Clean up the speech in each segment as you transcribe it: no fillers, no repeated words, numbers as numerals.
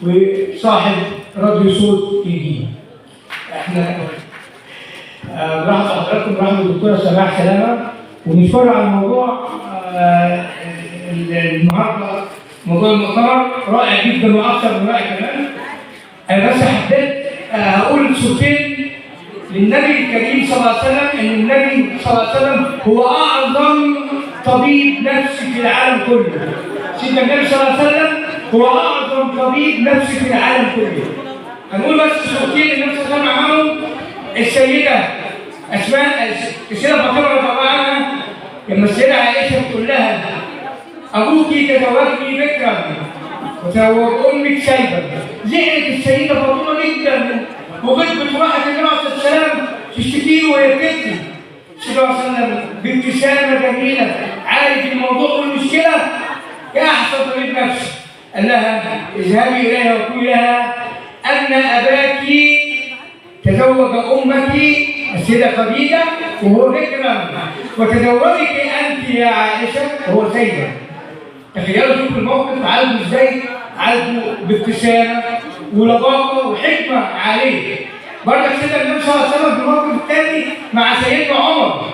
وصاحب راديو صوت الجيل. احنا برحب بحضراتكم، برحب بالدكتورة سماح سلامه، ونشكرها على الموضوع. النهارده موضوع المؤتمر رائع جدا واكثر من رائع كمان. انا بس حبيت هقول صورتين للنبي الكريم صلى الله عليه وسلم، ان النبي صلى الله عليه وسلم هو اعظم طبيب نفسي في العالم كله. سيدنا النبي صلى الله عليه وسلم هو اعظم طبيب نفسي في العالم كله. هنقول بس صورتين النبي صلى الله عليه وسلم عملهم. السيدة اسماء، السيدة فاطمة رضي الله عنها، لما السيدة عائشة بتقول لها: ابوك تزوجني بكرا وتزوج امك سيبا. زعلت السيدة فاطمة جدا وغضبت وراحت للنبي عليه الصلاة والسلام تشتكي له وهي بتبكي. النبي صلى الله عليه وسلم بابتسامة جميلة عارف الموضوع والمشكله، يا احسن طبيب نفسي، قال لها: اذهبي اليها وقولي لها ان اباك تزوج امك السيدة خديجة وهو بكرا، وتزوجك انت يا عائشة وهو سيدا. تخيلوا، شوفوا الموقف عالجه ازاي، عالجه بابتسامة ولباقه وحكمه عالية. برضك سيدنا النبي صلى الله عليه وسلم في الموقف الثاني مع سيدنا عمر.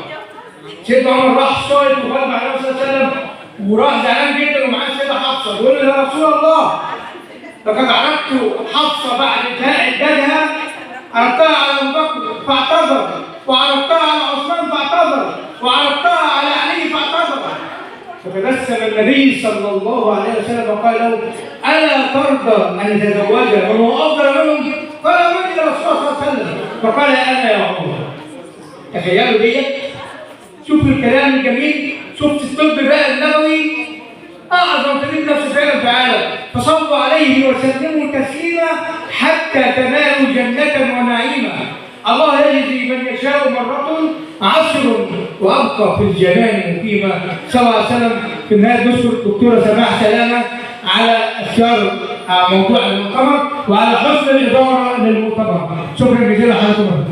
سيدنا عمر راح صايد وغلب على النبي صلى الله عليه وسلم وراح زعلان جدا، ومعاه السيدة حفصة، يقول له: يا رسول الله، لقد عرضت حفصة بعد انتهاء عدتها، عرضتها على ابو بكر فاعتذر، وعرضتها على عثمان فاعتذر، وعرضتها على علي فاعتذر. فتبسم النبي صلى الله عليه وسلم وقال له: الا ترضى ان تتزوج من هو افضل منهم؟ قال: من يا رسول الله صلى الله عليه وسلم؟ فقال: انا يا عمر. تخيلوا ديت، شوفوا الكلام الجميل، شفت الطب بقى النبوي، اعظم طبيب نفسي فعلا في العالم. فصلوا عليه وسلموا تسليما حتى تنالوا جنة ونعيما. الله يجزي من يشاء مرة عشر وابقى في الجنان مقيما صلى الله عليه وسلم. في النهاية نشكر الدكتورة سماح سلامه على اختيار موضوع المؤتمر وعلى حسن الادارة للمؤتمر. شكرا جزيلا لحضراتكم.